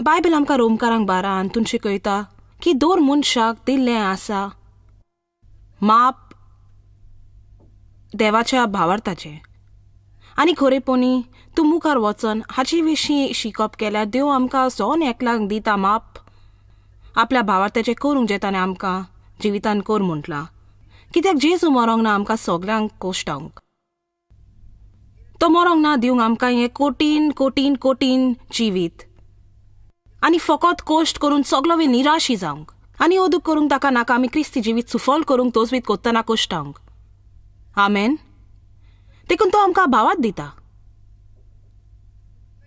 Bible आमकां रोमकारांक 12 हातून शिकयता की दर मनशाक दिल्लें आसा माप देवाच्या भावार्थाचें. आनी खरेपणी तूं मुखार वचन हाचे विशीं शिकप केल्यार देव आमकां सोन एकल्याक दिता माप आपल्या भावार्थाचें करूंक जें ताणें आमकां जिवितान कर म्हटलां. कित्याक जेजू मरोंक ना आमकां सगल्यांक कोश्टावंक, तो मरोंक ना दिवंक आमकां हें कोटीन कोटीन कोटीन जिवीत आनी फकत कोश्ट करून सगलो वेळ निराशी जावंक आनी अदूक करूंक ताका नाका आमी क्रिस्ती जिवीत सुफल करूंक तोजवीत कोत्तना कोश्टावंक. आमेन. देखून तो आमकां भावात दिता.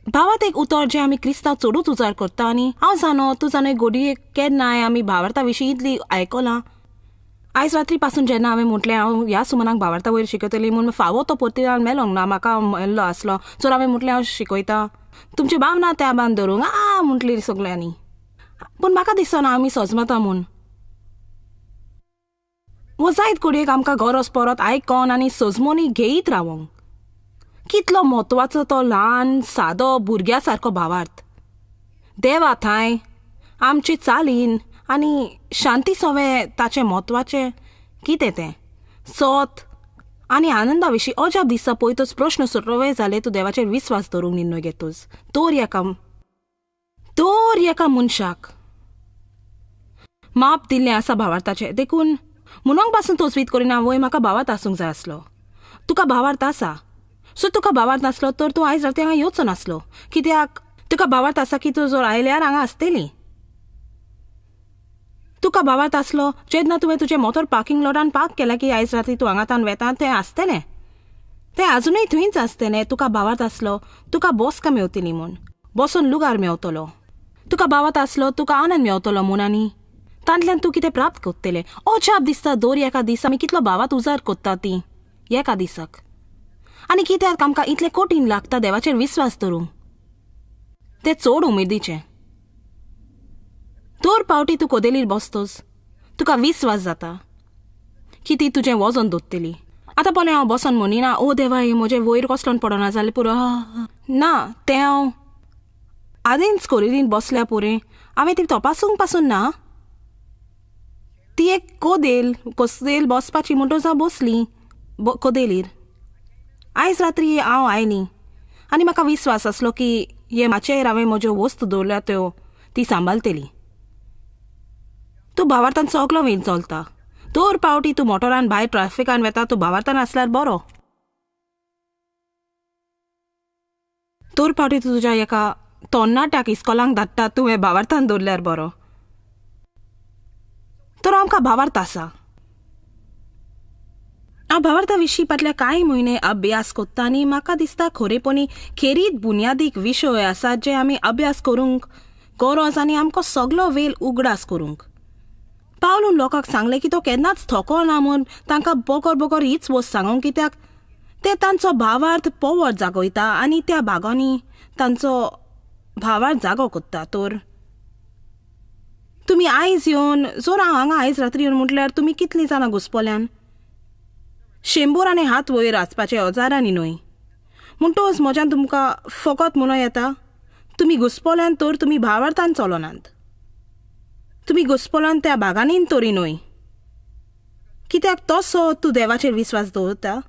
भावात एक उतर जें आमी क्रिस्तांव चडूच उजार करता. आनी हांव जाणो तूं जाणो गोडयेक केन्नाय आमी भावार्था विशीं इतली आयकलां. आयज रात्री पासून जेन्ना हांवें म्हटलें हांव ह्या सुमनाक भावार्था वयर शिकयतली म्हूण फावो तो परतिरान मेलोंक ना, म्हाका मेल्लो आसलो. सो हांवें म्हटलें हांव शिकयता तुमची भावना त्या बांद धरूंक आ म्हटली सगल्यांनी. पूण म्हाका दिसना आमी सजमता म्हूण. वो जायत घडयेक आमकां गरज परत आयकोन आनी सजमोनी घेयत रावोंक. कितलो म्हत्वाचो तो ल्हान सादो भुरग्या सारको भावार्थ देवा थांय आमचे चालीन आनी शांती सवें ताचें म्हत्वाचें कितें तें सोत आनी आनंदा विशीं अजाप दिसता. पळयतच प्रश्न सुरवे जाले तूं देवाचेर विस्वास दवरूंक निर्णय घेतोच. दर एका मनशाक माप दिल्लें आसा भावार्थाचें. देखून म्हणूंक पासून तोजवीत करिना वय म्हाका भावार्थ आसूंक जाय आसलो. तुका भावार्थ आसा. सो तुका भावार्थ नासलो तर तूं आयज राती हांगा येवचो नासलो. कित्याक तुका भावार्थ आसा की तूं जर आयल्यार हांगा आसतली. तुका भावार्थ आसलो जेन्ना तुवें तुजें मोटर पार्किंग लॉटान पार्क केलें की आयज राती तूं हांगा तान वेता तें आसतलें, तें आजुनूय थंयच आसतलें. तुका भावार्थ आसलो तुका बसका मेवतली म्हूण, बसून लुगार मेवतलो. तुका भावार्थ आसलो तुका आनंद मेवतलो म्हूण आनी तांतल्यान तूं कितें प्राप्त करतलें. अजाप दिसता दर एका दिसा आमी कितलो भावार्थ उजार करता ती एका दिसाक. आनी कित्याक आमकां इतलें कठीण लागता देवाचेर विस्वास दवरूंक तें चड उमेदीचें. दर पावटी तूं कोदेलीर बसतोस तुका विस्वास जाता की ती तुजें वजन दोत्तली. आतां पळय हांव बसोन म्हणिना ओ देवा हें म्हजें वयर कसलोन पडना जालें पुरो ना, तें हांव आदींच कोरेलीन बसल्या पुरें हांवें ती तपासूंक पासून ना. ती एक कोदेल कोदेल बसपाची म्हणटच हांव बसली कोदेलीर. आयज रात्री हांव आयली आनी म्हाका विस्वास आसलो की हे माचयेर हांवें म्हज्यो वस्तू दवरल्या त्यो ती सांबाळटली. तूं भावार्थान सगलो वेळ चलता. दर पावटी तूं मोटरान भायर ट्राफिकान वेता तूं भावार्थान आसल्यार बरो. दर पावटी तूं तुज्या एका तोन्नाट्याक इस्कोलांक धाडटा तुवें भावार्थान दवरल्यार बरो. तर आमकां भावार्थ आसा. हांव भावार्था विशीं फाटल्या कांय म्हयने अभ्यास कोत्ता आनी म्हाका दिसता खरेपणी खेरीत बुन्यादीक विशय आसा जे आमी अभ्यास करूंक गरज आनी आमकां सगलो वेळ उगडास करूंक. पावलून लोकांक सांगलें की तो केन्नाच थको ना म्हूण तांकां बोगर बोगर हीच वस्त सांगूंक, कित्याक ते तांचो भावार्थ पोवर जागयता आनी त्या भागांनी तांचो भावार्थ जागो कोत्ता. तर तुमी आयज येवन जर हांव हांगा आयज रात्री येवन म्हटल्यार तुमी कितलीं जाणां घुसपोल्यान 100 आनी हात वयर आसपाचे हजारांनी न्हय. म्हणटच म्हज्यान तुमकां फकत म्हणूं येता तुमी घुसपोल्यान तर तुमी भावार्थान चलनात, तुमी घुसपोल्यान त्या भागांनी तरी न्हय. कित्याक तसो तूं देवाचेर विस्वास दवरता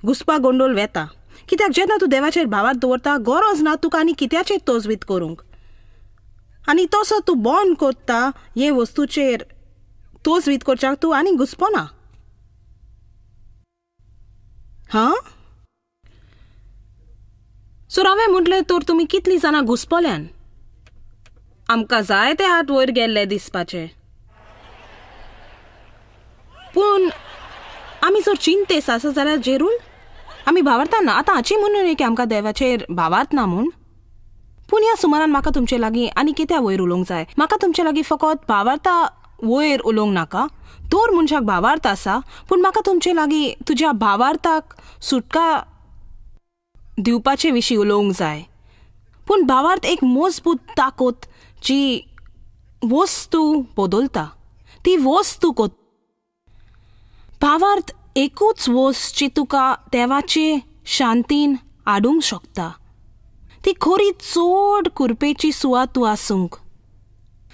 घुसपा गोंडोल वेता. कित्याक जेन्ना तूं देवाचेर भावार्थ दवरता गरज ना तुका आनी कित्याचेर तजवीत करूंक आनी तसो तूं बंद करता हे वस्तूचेर तजवीत करच्याक तूं आनी घुसपना. हां सो हांवें म्हटलें तर तुमी कितलीं जाणां घुसपोल्यान आमकां जाय ते हात वयर गेल्ले दिसपाचे. पूण आमी जर चिंतेस आसा जाल्यार जेरूल आमी भावार्थ ना. आतां हाची म्हणून न्हय की आमकां देवाचेर भावार्थ ना म्हूण, पूण ह्या सुमारान म्हाका तुमचे लागीं आनी कित्या वयर उलोवंक जाय. म्हाका तुमचे लागीं फकत भावार्था वयर उलोवंक नाका. दर मनशाक भावार्थ आसा, पूण म्हाका तुमचे लागीं तुज्या भावार्थाक सुटका दिवपाचे विशीं उलोवंक जाय. पूण भावार्थ एक मजबूत ताकद जी वस्तू बदलता, ती वस्तू भावार्थ एकूच वस्त जी तुका देवाचे शांतीन हाडूंक शकता. ती खरी चड कुरपेची सुवात तूं आसूंक.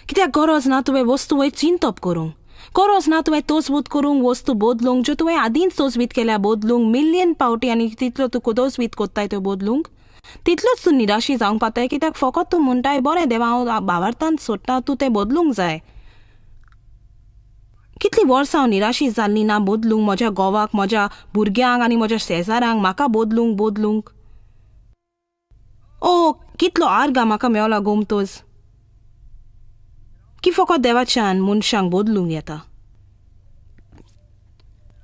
कित्याक गरज ना तुवें वस्तू वयर चिंतप करूंक, गरज ना तुवें तोजबूत करूंक वस्तू बदलूंक ज्यो तुवें आदींच तोजबीत केल्या बदलूंक मिलियन पावटी, आनी तितलो तूं तोजबीत कोत्ताय त्यो बदलूंक तितलोच तूं निराशी जावंक पावताय. कित्याक फकत तूं म्हणटाय बरें देवा हांव भावार्थान सोडटा, तूं तें बदलूंक जाय. कितलीं वर्सां हांव निराशी जाल्ली ना बदलूंक म्हज्या घोवाक, म्हज्या भुरग्यांक आनी म्हज्या शेजारांक, म्हाका बदलूंक बदलूंक. ओ कितलो आर्गां म्हाका मेवला गोमतोज की फकत देवाच्यान मनशांक बदलूंक येता.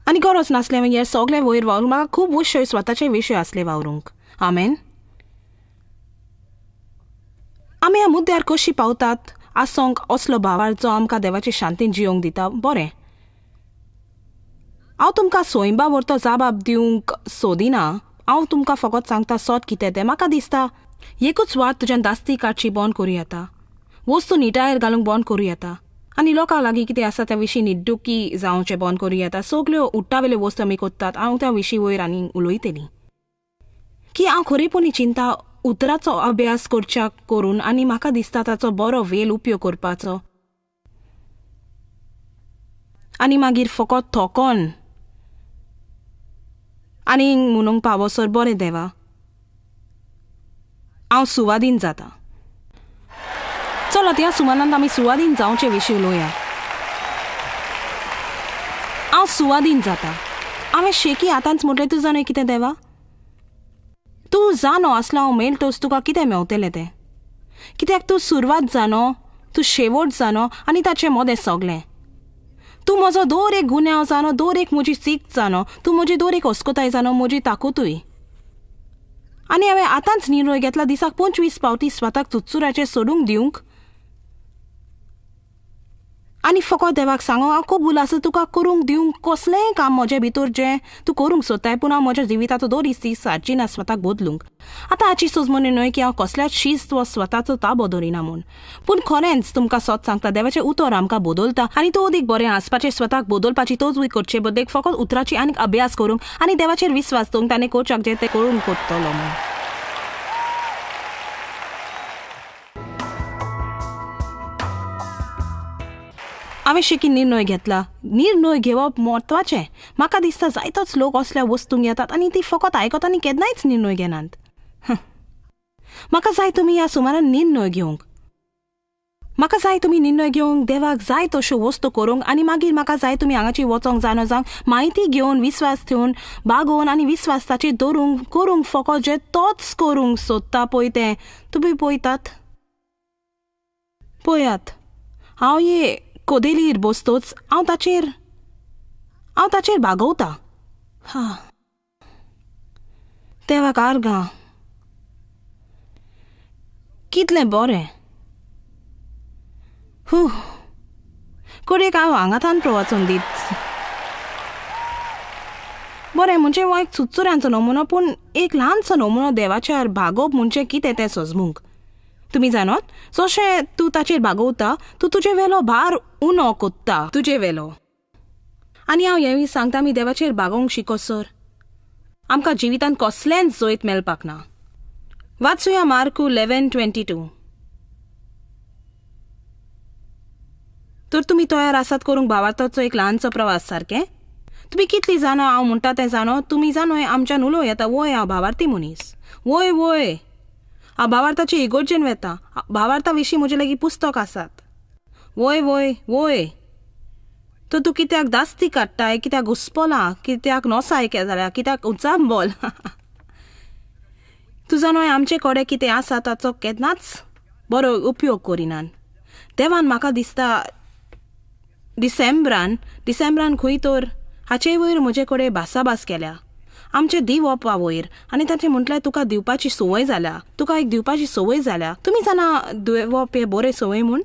आनी गरज नासलें मागीर सगळें वयर वावरूंक, म्हाका खूब विशय स्वताचे विशय आसले वावरूंक. आमेन. आमी ह्या मुद्द्यार कशी पावतात आसोंक असलो भावार जो आमकां देवाचे शांतीन जियोंक दिता? बरें, हांव तुमकां सोयंबा वरतो जाबाब दिवंक सोदिना, हांव तुमकां फकत सांगता सोद कितें तें. म्हाका दिसता एकूच वाट तुज्यान दास्ती काडची बंद करूं येता, वस्तू निटायर घालूंक बंद करूं येता, आनी लोकां लागीं कितें आसा त्या विशीं निड्डुकी जावचें बंद करूं येता. सगल्यो उट्टावेल्यो वस्तू आमी कोत्तात, हांव त्या विशीं वयर आनी उलयतली की हांव खरेपणी चिंता उतराचो अभ्यास करच्या करून, आनी म्हाका दिसता ताचो बरो वेल उपयोग करपाचो, आनी मागीर फकत थोकोन आनी म्हणूंक पावसर बरें देवा हांव सुवादीन जाता. चलत ह्या सुमानांत आमी सुवादीन जावचे विशीं उलोवया. हांव सुवादीन जाता. हांवें शेकी आतांच म्हटलें तूं जाणा कितें देवा, तूं जाणो आसलो हांव मेळटोच तुका कितें मेवतलें तें, कित्याक तूं सुरवात जाणो, तूं शेवट जाणो आनी ताचें मदें सगळें. तूं म्हजो दर एक गुन्यांव जाणो, दर एक म्हजी चीक जाणो, तूं म्हजी दर एक अस्कोताय जाणो, म्हजी ताकतूय. आनी हांवें आतांच निर्णय घेतला दिसाक 25 पावटी स्वताक चुचुराचें सोडूंक दिवंक, आनी फकत देवाक सांगो हांव कबूल आसा तुका करूंक दिवंक कसलेंय काम म्हजे भितर जें तूं करूंक सोदताय, पूण हांव म्हज्या जिविताचो दर दीस सारची ना स्वताक बदलूंक. आतां हाची सोजमणी न्हय की हांव कसल्याच शिस्त वा स्वताचो ताबो धरिना म्हूण, पूण खरेंच तुमकां सत सांगता देवाचें उतर आमकां बदलता आनी तूं अदीक बरें आसपाचें स्वताक बदलपाची तोजूय करचे बदलेक फकत उतराची आनीक अभ्यास करूंक आनी देवाचेर विस्वास दवरूंक ताणें करच्याक जें तें करूंक करतलो म्हूण. हांवें शेकी निर्णय घेतला. निर्णय घेवप म्हत्वाचें. म्हाका दिसता जायतोच लोक असल्या वस्तूंक येतात आनी ती फकत आयकता आनी केन्नाच निर्णय घेनात. म्हाका जाय तुमी ह्या सुमारान निर्णय घेवंक, म्हाका जाय तुमी निर्णय घेवंक देवाक जाय तश्यो वस्तू करूंक, आनी मागीर म्हाका जाय तुमी हांगाची वचोंक जाणो जावंक म्हायती घेवन विस्वास ठेवन बागोवन आनी विस्वास ताचेर दवरूंक करूंक फकत जें तोच करूंक सोदता पळय तें तुमी पळयतात. पळयात हांव ये कोदेलीर बसतोच हांव ताचेर बागवता. हा देवाक आर्गां, कितलें बरें. हू कोडेक हांव हांगाथान प्रवाचून दीत. बरें म्हणजे हो एक चुचुऱ्यांचो नमुनो, पूण एक ल्हानसो नमुनो देवाच्यार भागोवप म्हणजे कितें तें सजमूंक. तुमी जाणत जशें तूं ताचेर बागवता तूं तुजे वेलो भार उणो कोत्ता तुजे वेलो. आनी हांव हेंवूय सांगता आमी देवाचेर बागोवंक शिकोसर आमकां जिवितांत कसलेंच जैत मेळपाक ना. वाचुया मार्कू 11:22. तर तुमी तयार आसात करूंक भावार्थाचो एक ल्हानसो प्रवास सारकें? तुमी कितली जाणा हांव म्हणटा तें जाणो, तुमी जाणो आमच्यान उलोवं येता. वय हांव भावार्थी मनीस, वय वय हांव भावार्थाचे इगोर्जेन वेता, भावार्था विशीं म्हजे लागीं पुस्तक आसात. वय वय वय तर तूं कित्याक दास्ती काडटाय, कित्याक घुसपोलां, कित्याक नोसाय जाल्या, कित्याक उचांबोल? तूं जाणो आमचे कडेन कितें आसा ताचो केन्नाच बरो उपयोग करिनात. देवान म्हाका दिसता डिसेंब्रान खंय तर हाचे वयर म्हजे कडेन भासाभास केल्या आमचें दिवपा वयर, आनी ताचें म्हटल्यार तुका दिवपाची संवय जाल्या, तुका एक दिवपाची संवय जाल्या. तुमी जाणा दिवप हें बरें संवय म्हूण,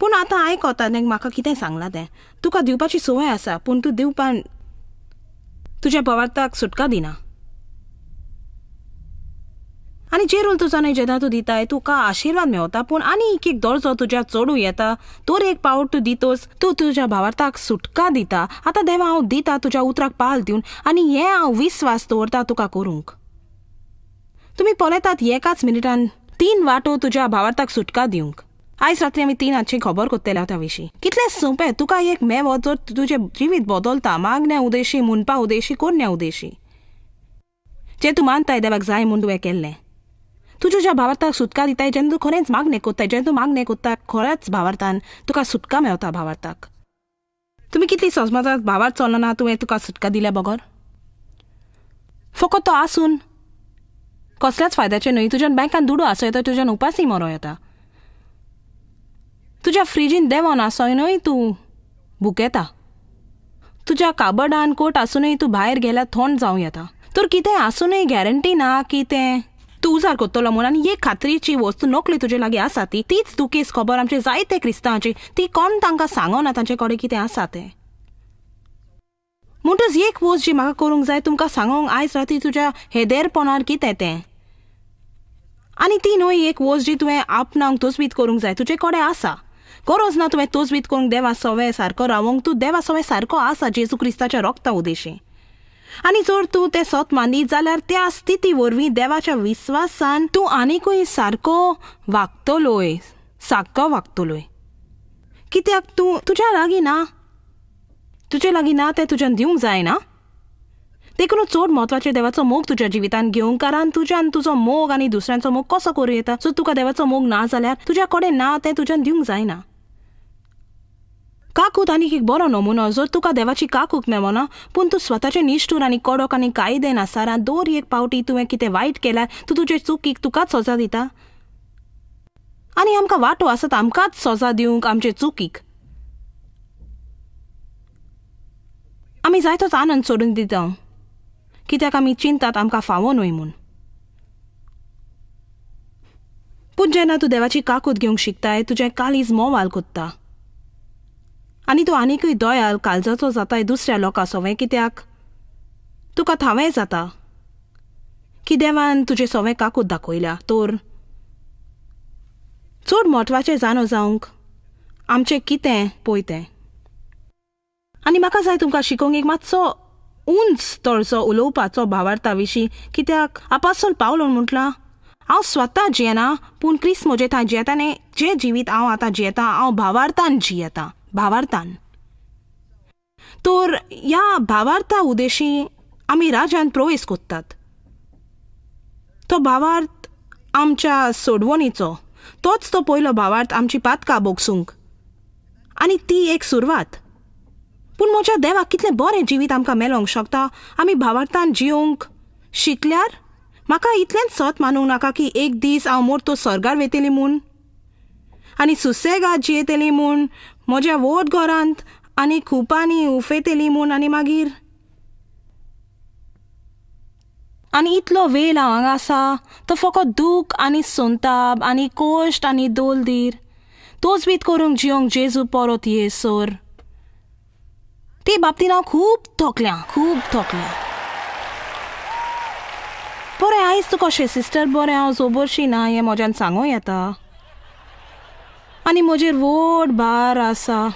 पूण आतां आयकता ताणें म्हाका कितें सांगलां तें. तुका दिवपाची संवय आसा पूण तूं दिवपान तुज्या पवार्थाक सुटका दिना. आनी जेरूल तुजो न्हय जेन्ना तूं दिताय तुका आशिर्वाद मेवता, पूण आनी एक एक दर्जो तुज्या चडूं येता. तर एक पावट तूं दितोच तूं तुज्या भावार्थाक सुटका दिता. आतां देवा हांव दिता तुज्या उतराक पाल दिवन, आनी हें हांव विस्वास दवरता तुका करूंक. तुमी पळयतात एकाच मिनिटान 3 वाटो तुज्या भावार्थाक सुटका दिवंक. आयज रात्री आमी 3 हांची खबर कोत्तले त्या विशीं. कितलें सोंपें, तुका एक मेवो जर तुजें जिवीत बदलता, मागण्या उदेशी, म्हणपा उदेशी, कोरण्या उदेशी, जें तूं मानताय देवाक जाय म्हूण तुवें केल्लें. तूं तुज्या भावार्थाक सुटका दिताय जेन्ना तूं खरेंच मागणें कोत्ताय, जेन्ना तूं मागणें कोत्ता खऱ्याच भावार्थान तुका सुटका मेवता भावार्थाक. तुमी कितली सजमतात भावार्थ चलना तुवें तुका सुटका दिल्या बगर? फकत तो आसून कसल्याच फायद्याचें न्हय. तुज्यान बँकान दुडू आसो येता, तुज्यान उपासी मरो येता, तुज्या फ्रिजीन देंवोन आसोय न्हय तूं भुकेता, तुज्या काबडान कोट आसुनूय तूं भायर गेल्यार थंड जावं येता. तर कितें आसुनूय गॅरंटी ना की तें तूं उजार कोत्तलो म्हूण. आनी एक खात्रीची वस्तू नकली तुजे लागीं आसा ती तीच दुखेस खबर आमचे जायते क्रिस्तांवाची, ती कोण तांकां सांगना तांचे कडेन कितें आसा तें. म्हणटच एक वस्त जी म्हाका करूंक जाय तुमकां सांगोंक आयज राती तुज्या हेदेरपणार कितें तें, आनी ती न्हय एक वस्त जी तुवें आपणाक तोजवीत करूंक जाय, तुजे कडेन आसा. गरज ना तुवें तोजवीत करूंक देवा सवें सारको रावोंक, तूं देवा सवें सारको आसा जेजू क्रिस्ताच्या रोगता उदेशी. आनी जर तूं तें सत मानीत जाल्यार त्या स्थिती वरवीं देवाच्या विस्वासान तूं आनीकूय सारको वागतलोय, सारको वागतलोय. कित्याक तूं तुज्या लागीं ना, तुजे लागीं ना तें तुज्यान दिवंक जायना. देखून चड म्हत्वाचें देवाचो मोग तुज्या जिवितान घेवंक, कारण तुज्यान तुजो मोग आनी दुसऱ्यांचो मोग कसो करूं येता. सो तुका देवाचो मोग ना जाल्यार तुज्या कडेन ना तें तुज्यान दिवंक जायना. काकूत आनीक एक बरो नमुनो, जर तुका देवाची काकूक मेवना पूण तूं स्वताचें निश्ठूर आनी कडक आनी कायदे नासारा दर एक पावटी तुवें कितें वायट केल्यार तूं तुजे चुकीक तुकाच सजा दिता. आनी आमकां वांटो आसात आमकांच सजा दिवंक आमचे चुकीक. आमी जायतोच आनंद सोडून दिता कित्याक आमी चिंतात आमकां फावो न्हय म्हूण. पूण जेन्ना तूं देवाची काकूत घेवंक शिकताय तुजें काळीज मोवाल कोत्ता आनी तूं आनीकूय दयाल काळजाचो जाताय दुसऱ्या लोकां सवें, कित्याक तुका थावें जाता की देवान तुजे सवें काकूत दाखयल्या. तर चड म्हत्वाचें जाणो जावंक आमचें कितें पळय तें. आनी म्हाका जाय तुमकां शिकोवंक एक मातसो उंच तळचो उलोवपाचो भावार्था विशीं, कित्याक आपासोल पावलोन म्हटलां हांव स्वता जियेना पूण क्रिस्त म्हजे थंय जियेता आनी जें जिवीत हांव आतां जियेता हांव भावार्थान जियेता, भावार्थान. तर ह्या भावार्था उदेशी आमी राजान प्रवेश कोत्तात. तो भावार्थ आमच्या सोडवणीचो, तोच तो पयलो भावार्थ आमची पातकां भोगसूंक, आनी ती एक सुरवात. पूण म्हज्या देवाक कितलें बरें जिवीत आमकां मेळोंक शकता आमी भावार्थान जियोंक शिकल्यार. म्हाका इतलेंच सत मानूंक नाका की एक दीस हांव मोरतो स्वर्गार वेतली म्हूण आनी सुसेगाद जियेतली म्हूण, म्हज्या व्हड घरांत आनी खुपांनी उफेतली म्हूण, आनी मागीर आनी इतलो वेळ हांव हांगा आसा तो फकत दूख आनी संताप आनी कोश्ट आनी दोलदीर तोजवीत करूंक जियोंक जेजू परत ये सर. ते बाबतीन हांव खूब थकल्या, खूब थकल्या. बरें आयज तूं कशें सिस्टर? बरें हांव जोबरशी ना हें म्हज्यान सांगूं येता आनी म्हजेर व्हड भार आसा.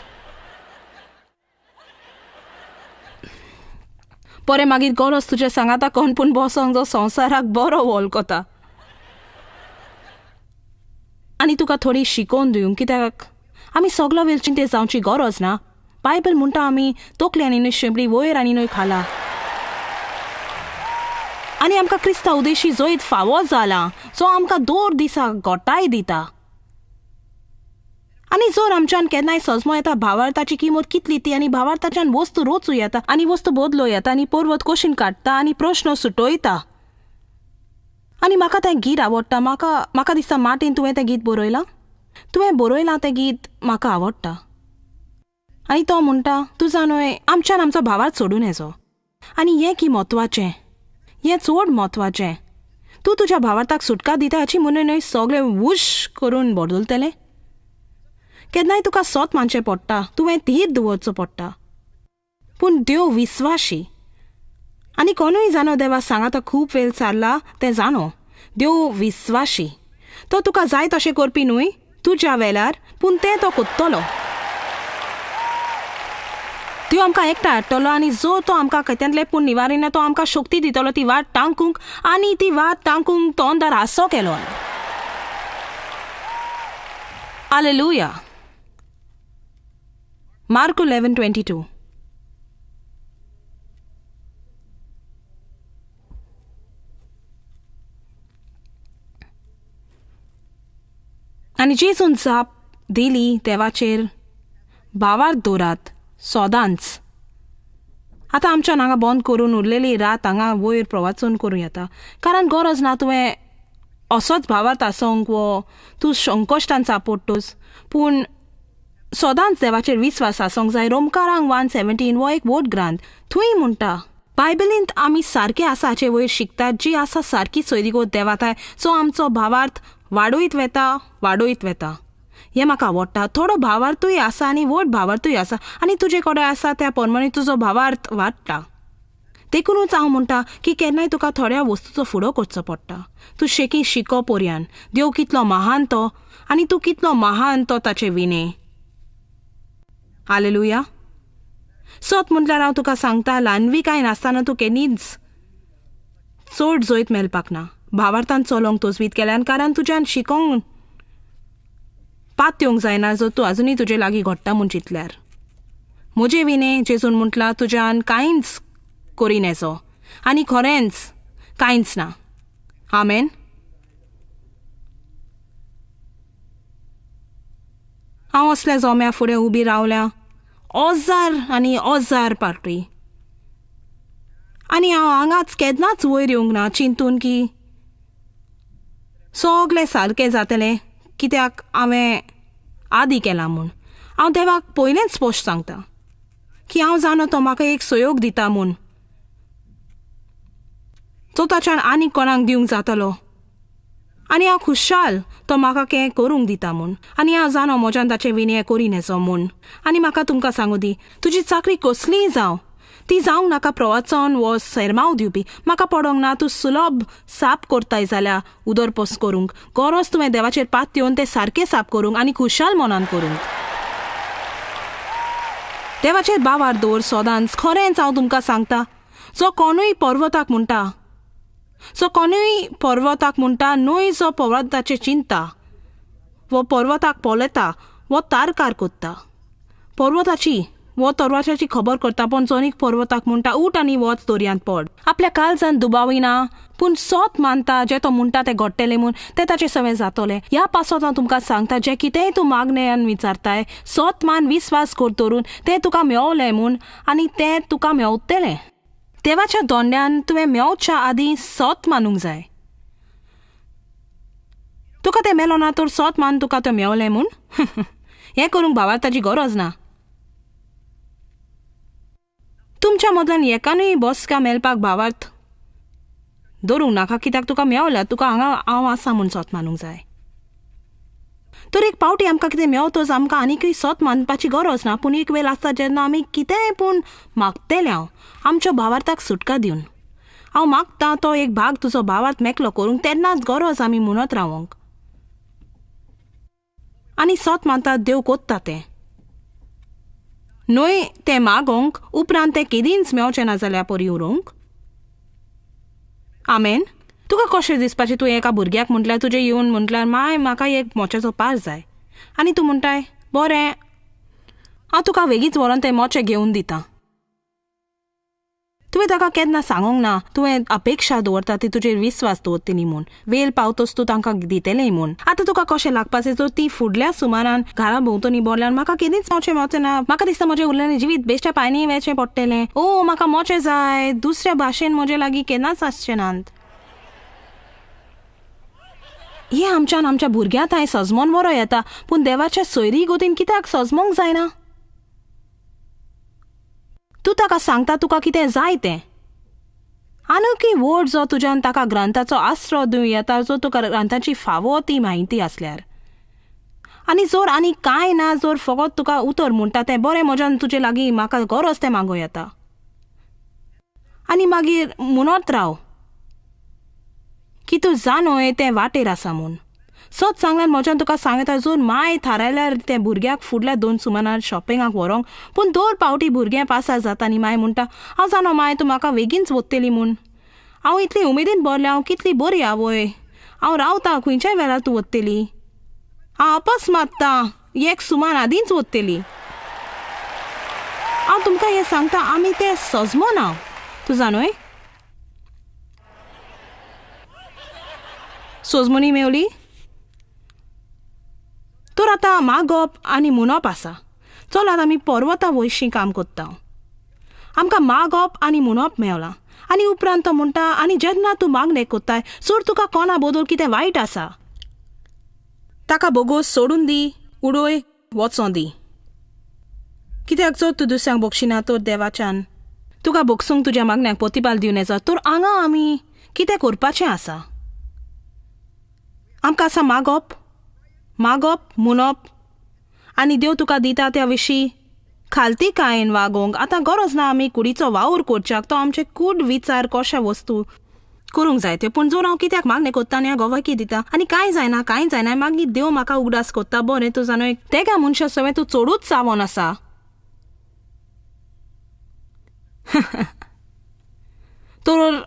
बरें मागीर गरज तुज्या सांगाता कोण पूण बसोंक जो संवसाराक बरो वळखता आनी तुका थोडी शिकोवन दिवंक, कित्याक आमी सगलो वेळ चिंते जावची गरज ना. बायबल म्हणटा आमी तकली आनी न्हय शेंपडी वयर आनी न्हय खाला, आनी आमकां क्रिस्ता उदेशी जैत फावो जाला जो आमकां दर दिसा गोटाय दिता. आनी जर आमच्यान केन्नाय सजमो येता भावार्थाची किंमत कितली ती, आनी भावार्थाच्यान वस्तू रोचूं येता आनी वस्तू बदलूं येता आनी पर्वत कशीन काडटा आनी प्रश्न सुटयता. आनी म्हाका तें गीत आवडटा. म्हाका म्हाका दिसता मार्टीन तुवें तें गीत बरयलां, तुवें बरयलां तें गीत म्हाका आवडटा. आनी तो म्हणटा तूं जाणूय आमच्यान आमचो भावार्थ सोडून येचो. आनी हें की म्हत्वाचें, हें चड म्हत्वाचें, तूं तुज्या भावार्थाक सुटका दिता हाची म्हणून न्हय सगळें वूश करून बदलतलें. केन्नाय तुका सत मानचें पडटा, तुवें धीर दवरचो पडटा, पूण देव विस्वाशी. आनी कोणूय जाणो देवा सांगाता खूब वेळ सारला तें जाणो, देव विस्वाशी. तो तुका जाय तशें करपी न्हय तुज्या वेळार, पूण तें तो कोत्तलो. त्यो आमकां एकठांय हाडटलो आनी जो तो आमकां खंयतले पूण निवारिना तो आमकां शक्ती दितलो ती वाट टांकूंक आनी ती वाट टांकूंक तोंडार हांसो केलो. Hallelujah. Mark 11:22. आनी जेजून जाप दिली देवाचेर भावार्थ दवरात सोदांच. आतां आमच्यान हांगा बंद करून उरलेली रात हांगा वयर प्रवाचन करूं येता, कारण गरज ना तुवें असोच भावार्थ आसोंक वो तूं संकश्टान सापडटोस, पूण सदांच देवाचेर विस्वास आसोंक जाय. रोमकारांक 1:17 हो एक व्हड ग्रांथ. थंय म्हणटा बायबलींत आमी सारके आसा हाचे वयर शिकतात जी आसा सारकी सोयरीगोत देवाताय सो आमचो भावार्थ वाडयत वेता वाडयत वेता. हें म्हाका आवडटा. थोडो भावार्थूय आसा आनी व्हड भावार्थूय आसा आनी तुजे कडेन आसा त्या प्रमाणे तुजो भावार्थ वाडटा. देखुनूच हांव म्हणटा की केन्नाय तुका थोड्या वस्तूचो फुडो करचो पडटा. तूं शेकी शिको पोरयान देव कितलो महान तो आनी तूं कितलो महान तो ताचे विणे. हालेलुया. सत म्हटल्यार हांव तुका सांगता ल्हानवी कांय नासतना तूं केन्नीच चड जैत मेळपाक ना भावार्थान चलोंक तजवीत केल्यान, कारण तुज्यान शिकोंक पात येवंक जायना जो तूं अजुनूय तुजे लागीं घडटा म्हूण चिंतल्यार. म्हजे विणे जेजून म्हटलां तुज्यान कांयच करी नेजो आनी खरेंच कांयच ना. आमेन. हांव असल्या जोम्या फुडें उबी रावल्या ओजार आनी ओजार पार्टी आनी हांव हांगाच केन्नाच वयर येवंक ना चिंतून की सगळें सारकें जातलें कित्याक हांवें आदी केलां म्हूण. हांव देवाक पयलेंच स्पश्ट सांगता की हांव जाणो तो म्हाका एक सहयोग दिता म्हूण, तो ताच्यान आनीक कोणाक दिवंक जातलो आनी हांव खुशाल तो म्हाका कें करूंक दिता म्हूण आनी हांव जाणो म्हज्यान ताचें विनय करी न्हेसो म्हूण. आनी म्हाका तुमकां सांगू दी तुजी चाकरी कसलीय जावं ती जावंक नाका प्रवचन वो सेरमाव दिवपी, म्हाका पडोंक ना तूं सुलभ साप करताय जाल्यार उदरपोस करूंक गरज तुवें देवाचेर पात येवन तें सारकें साप करूंक आनी खुशाल मनान करूंक. देवाचेर बावार दवर सदांच. खरेंच हांव तुमकां सांगता जो कोणूय पर्वताक म्हणटा, जो कोणूय पर्वताक म्हणटा न्हय जो पर्वताचेर चिंता वो पर्वताक पळयता वो तारकार करता पर्वताची वो तरवाच्याची खबर करता, पूण जोनीक पर्वताक म्हणटा उठ आनी वच दर्यांत पड. आपल्या काळजान दुबाविना पूण सोत मानता जें तो म्हणटा तें घडटलें म्हूण तें ताचें सवें जातलें. ह्या पासत हांव तुमकां सांगता जें कितेंय तूं मागण्यान विचारताय सोत मान विस्वास कर दवरून तें तुका मेवलें म्हूण आनी तें तुका मेवतलें. देवाच्या दोंड्यान तुवें मेवच्या आदीं सोत मानूंक जाय. तुका तें मेलो ना तर सोत मान तुका तें मेवलें म्हूण. हें करूंक भावार ताची गरज ना. तुमच्या मदल्यान एकानूय बसका मेळपाक भावार्थ दवरूंक नाका कित्याक तुका मेवल्या तुका हांगा हांव आसा म्हूण सोत मानूंक जाय. तर एक पावटी आमकां कितें मेवतच आमकां आनीकय सोत मानपाची गरज ना, पूण एक वेळ आसता जेन्ना आमी कितेंय पूण मागतले हांव आमच्या भावार्थाक सुटका दिवन हांव मागता तो एक भाग तुजो भावार्थ मेकलो करूंक तेन्नाच गरज आमी म्हणत रावोंक आनी सोत मानता देव कोत्ता तें न्हय तें मागोंक उपरांत तें केदींच मेवचें ना जाल्यार परी उरोवंक. आमेन. तुका कशें दिसपाचें तूं एका भुरग्याक म्हटल्यार तुजें येवन म्हटल्यार माय म्हाका एक मोच्याचो पार जाय आनी तूं म्हणटाय बरें हांव तुका वेगींच व्हरोन तें मोचे घेवन दिता. तुवें ताका केन्ना सांगूंक ना तुवें अपेक्षा दवरता ती तुजेर विस्वास दवरतली म्हूण, वेळ पावतोच तूं तांकां दितलें म्हूण. आतां तुका कशें लागपाचें जर ती फुडल्या सुमारान घरा भोंवतणी बोरल्यार म्हाका केदींच मोचे मेवचें ना, म्हाका दिसता म्हजें उरलेलें जिवीत बेश्ट्या पांयांनी वेचें पडटलें, ओ म्हाका मोचे जाय दुसऱ्या भाशेन म्हजे लागीं केन्नाच आसचें नात. हें आमच्यान आमच्या भुरग्यां थंय सजमोन बरो येता, पूण देवाच्या सोयरी गोतीन कित्याक सजमोंक जायना? तूं ताका सांगता तुका कितें जाय तें आनीकय व्हड जो तुज्यान ताका ग्रंथाचो आसरो दिवं येता जो तुका ग्रंथाची फावो ती म्हायती आसल्यार आनी जर आनी कांय ना जर फकत तुका उतर म्हणटा तें बरें म्हज्यान तुजे लागीं म्हाका गरज तें मागूं येता आनी मागीर म्हणत राव की तूं जाणोय तें वाटेर आसा म्हूण. सत सांगल्यार म्हज्यान तुका सांगता, जर माय थारायल्यार तें भुरग्याक फुडल्या 2 सुमानार शॉपिंगाक व्हरोंक, पूण 2 पावटी भुरगें पासार जाता आनी माय म्हणटा, हांव जाणो माय तूं म्हाका बेगीनच वत्तेली म्हूण, हांव इतली उमेदीन भरलें, हांव कितली बरी आवय, हांव रावता खंयच्याय वेळार तूं वत्तेली, हांव अपस्मात्ता एक सुमान आदींच वत्तेली. हांव तुमकां हें सांगता, आमी तें सजमो ना, तूं जाणोय सोजमोनी मेवली. तर आतां मागप आनी म्हणप आसा. चलात आमी पर्वता वयशीं काम कोत्ता, आमकां मागप आनी म्हणप मेवलां. आनी उपरांत तो म्हणटा, आनी जेन्ना तूं मागणें कोत्ताय सोड तुका कोणा बदल कितें वायट आसा ताका बोगोस सोडून दी, उडय, वचों दी. कित्याक जर तूं दुसऱ्यांक बक्षिना तर देवाच्यान तुका बक्षूंक तुज्या मागण्याक प्रतिबाल दिवन येता. तर हांगा आमी कितें करपाचें आसा? आमकां आसा मागप, मागप, म्हणप आनी देव तुका दिता त्या विशीं खालती कायन वागोवंक. आतां गरज ना आमी कुडीचो वावर करच्याक, तो आमचे कूड विचार कशे वस्तू करूंक जाय त्यो. पूण जर हांव कित्याक मागणें कोत्ता आनी हांव गोवाकी दिता आनी कांय जायना, कांय जायना, मागीर देव म्हाका उगडास कोत्ता, बरें तूं जाणो तेगा मनशा सवें तूं चडूच सावोन आसा. तर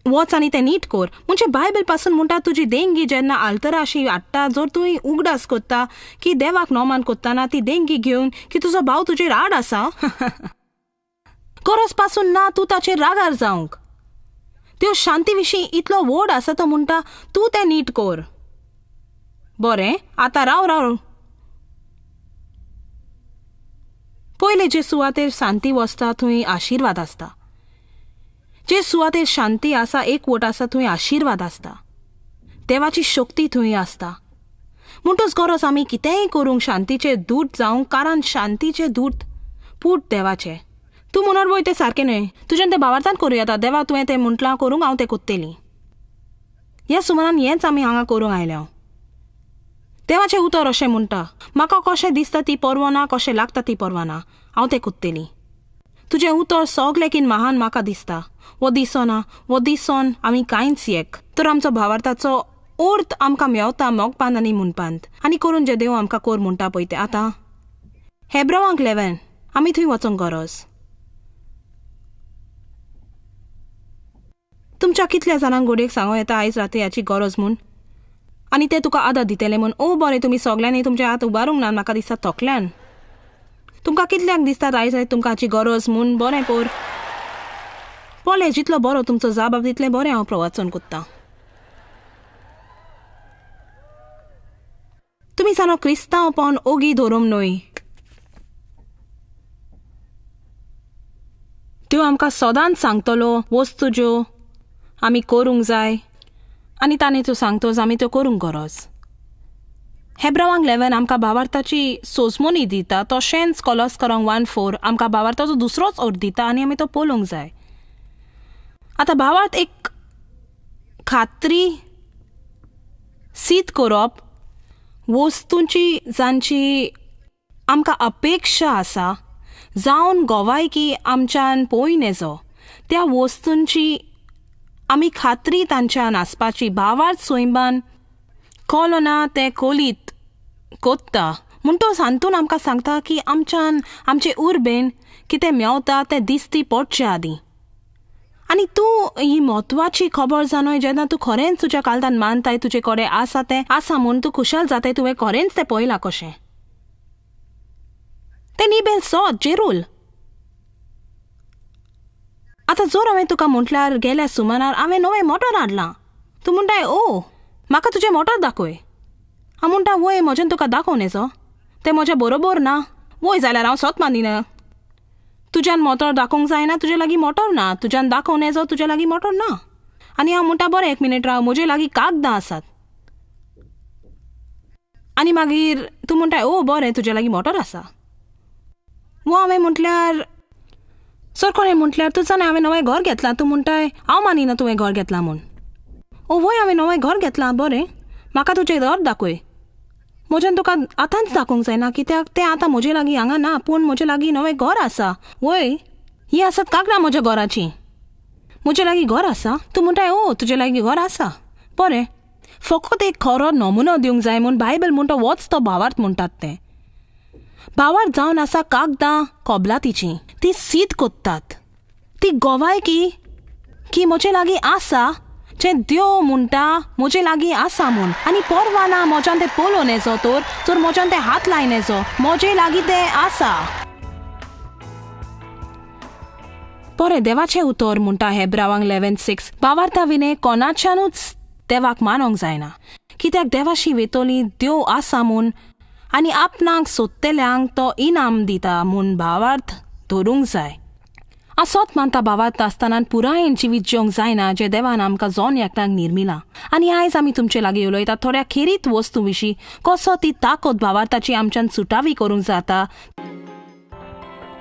वच आनी तें नीट कोर. म्हणजे बायबल पासून म्हणटा, तुजी देंगी जेन्ना आल्तरा अशी हाडटा, जर तुवें उगडास कोत्ता की देवाक नोमान कोत्ताना ती देंगी घेवन की तुजो भाव तुजेर आड आसा, गरज पासून ना तूं ताचेर रागार जावंक. त्यो शांती विशीं इतलो व्हड आसा, तो म्हणटा तूं तें नीट कोर. बरें आतां राव राव, पयले जे सुवातेर शांती वसता थंय आशिर्वाद आसता. जे सुवातेर शांती आसा, एकवट आसा, थंय आशिर्वाद आसता, देवाची शक्ती थंय आसता. म्हणटच गरज आमी कितेंय करूंक शांतीचे दूत जावंक, कारण शांतीचे दूत पूत देवाचे. तूं म्हणत वय तें सारकें न्हय, तुज्यान तें भावार्थान करूं येता, देवा तुवें तें म्हटलां करूंक, हांव तें कोत्तेली. ह्या सुमारान हेंच आमी हांगा करूंक आयल्या. देवाचें उतर अशें म्हणटा, म्हाका कशें दिसता ती परवा ना, कशें लागता ती परवा ना, हांव तें कोत्तेली. तुजें उतर सगलें किन महान म्हाका दिसता, वो दिसना, वो दिसोन आमी कांयच एक. तर आमचो भावार्थाचो अर्थ आमकां मेवता मोगपांत आनी म्हणपांत, आनी करून जे देव आमकां कोर म्हणटा पळय तें. आतां हेब्रवांक 11 आमी थंय वचोंक गरज. तुमच्या कितल्या जाणांक गोडयेक सांगो येता आयज राती हाची गरज म्हूण, आनी ते तुका आदार दितले म्हूण? ओ बरें, तुमी सगल्यांनी तुमचे हात उबारूंक ना, म्हाका दिसता थकल्यान. तुमकां कितल्यांक दिसता आयज राती तुमकां हाची गरज म्हूण? बरें पोर पळय, जितलो बरो तुमचो जाबाब तितलें बरें हांव प्रवाचन कोत्तां. तुमी जाणो क्रिस्तांवपण ओगी धोरम न्हय, त्यो आमकां सदांच सांगतलो वस्तू ज्यो आमी करूंक जाय, आनी ताणें त्यो सांगतोच आमी त्यो करूंक गरज. हेब्रवांक 11 आमकां भावार्थाची सोजमोनी दिता, तशेंच कोलोस्करांक 1:4 आमकां भावार्थाचो दुसरोच अर्थ दिता आनी आमी तो पळोवंक जाय. आतां भावार्थ एक खात्री सीत करप, वस्तूंची जांची आमकां अपेक्षा आसा जावन गोवायकी आमच्यान पळोवन येजो, त्या वस्तूंची आमी खात्री तांच्यान आसपाची. भावार्थ सोयंबान कोलो ना तें कोलीत कोत्ता म्हूण तो सांतून आमकां सांगता की आमच्यान आमचे उर्बेन कितें मेवता तें दिसती पडचे आदीं. आनी तूं ही म्हत्वाची खबर जाणोय, जेन्ना तूं खरेंच तुज्या कालदान मानताय तुजे कडेन आसा तें आसा म्हूण तूं खुशाल जाताय, तुवें खरेंच तें पळयलां कशें तें निबेल सोद जेरूल. आतां जर हांवें तुका म्हटल्यार गेल्या सुमानार हांवें नवें मोटर हाडलां, तूं म्हणटाय ओ म्हाका तुजें मोटर दाखय. हांव म्हणटा वय म्हज्यान तुका दाखोवन येजो, तें म्हज्या बरोबर ना, वय जाल्यार हांव सोत मानिना. तुज्यान मोटर दाखोवंक जायना, तुजे लागीं मोटर ना, तुज्यान दाखोवन येजो, तुज्या लागीं मोटर ना. आनी हांव म्हणटा बरें एक मिनीट राव, म्हजे लागीं कागदां आसात. आनी मागीर तूं म्हणटाय ओ बरें तुज्या लागीं मोटर आसा. वो हांवें म्हटल्यार सर कोणें म्हटल्यार तूं जाणा हांवें नवें घर घेतलां, तूं म्हणटाय हांव मानिना तुवें घर घेतलां म्हूण. ओ वय हांवें नवें घर घेतलां, बरें म्हाका तुजें घर दाखय. म्हज्यान तुका आतांच दाखोवंक जायना कित्याक तें आतां म्हजे लागीं हांगा ना, पूण म्हजे लागीं नवें घर आसा. वय हीं आसात कागदां म्हज्या घराचीं, म्हजे लागीं घर आसा. तूं म्हणटाय ओ तुजे लागीं घर आसा, बरें फकत एक खरो नमुनो दिवंक जाय म्हूण बायबल म्हणटा वच तो भावार्थ म्हणटात तें. भावार्थ जावन आसा कागदां कबलातीचीं, ती सीद कोत्तात, ती गोवाय की की म्हजे लागीं आसा जें देव म्हणटा म्हजे लागीं आसा म्हूण. आनी परवा ना म्हज्यान तें पळोवन येचो तर जर म्हज्यान तें हात लायन येचो, म्हजे लागीं तें आसा. बरें, देवाचें उतर म्हणटा हेब्रावांक 11:6, भावार्था विणे कोणाच्यानूच देवाक मानोंक जायना, कित्याक देवाशी वेतोली देव आसा म्हूण आनी आपणाक सोदतल्यांक तो इनाम दिता म्हूण भावार्थ धरूंक जाय. असोच मानता भावार्थ आसतना पुरायेन जिवीत जेवंक जायना जें देवान आमकां जोन एकट्यांक निर्मिलां. आनी आयज आमी तुमचे लागीं उलयतात थोड्या खेरीत वस्तू विशीं, कसो ती ताकद भावार्थाची आमच्यान सुटावी करूंक जाता.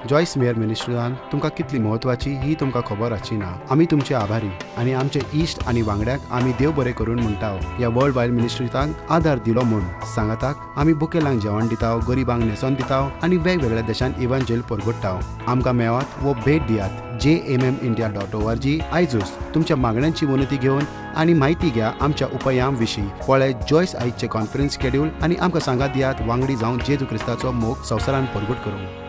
जॉयस मेयर मिनिस्ट्रीन तुमकां कितली म्हत्वाची ही तुमकां खबर आसची ना. आमी तुमचे आभारी आनी आमचे इश्ट आनी वांगड्याक आमी देव बरें करून म्हणटा ह्या वर्ल्ड वायड मिनिस्ट्रींत आदार दिलो म्हूण. सांगाताक आमी बुकेलांक जेवण दिता, गरिबांक न्हेसोन दिता आनी वेगवेगळ्या देशांत इव्हांजेल परगट्टा. आमकां मेळात वो भेट दियात jmmindia.org. आयजूच तुमच्या मागण्यांची विनंती घेवन आनी म्हायती घ्या आमच्या उपायां विशीं. पळय जॉयस आयजचें कॉन्फरन्स शेड्यूल आनी आमकां सांगात दियात वांगडी जावन जेजू क्रिस्ताचो मोग संवसारान परगट करूंक.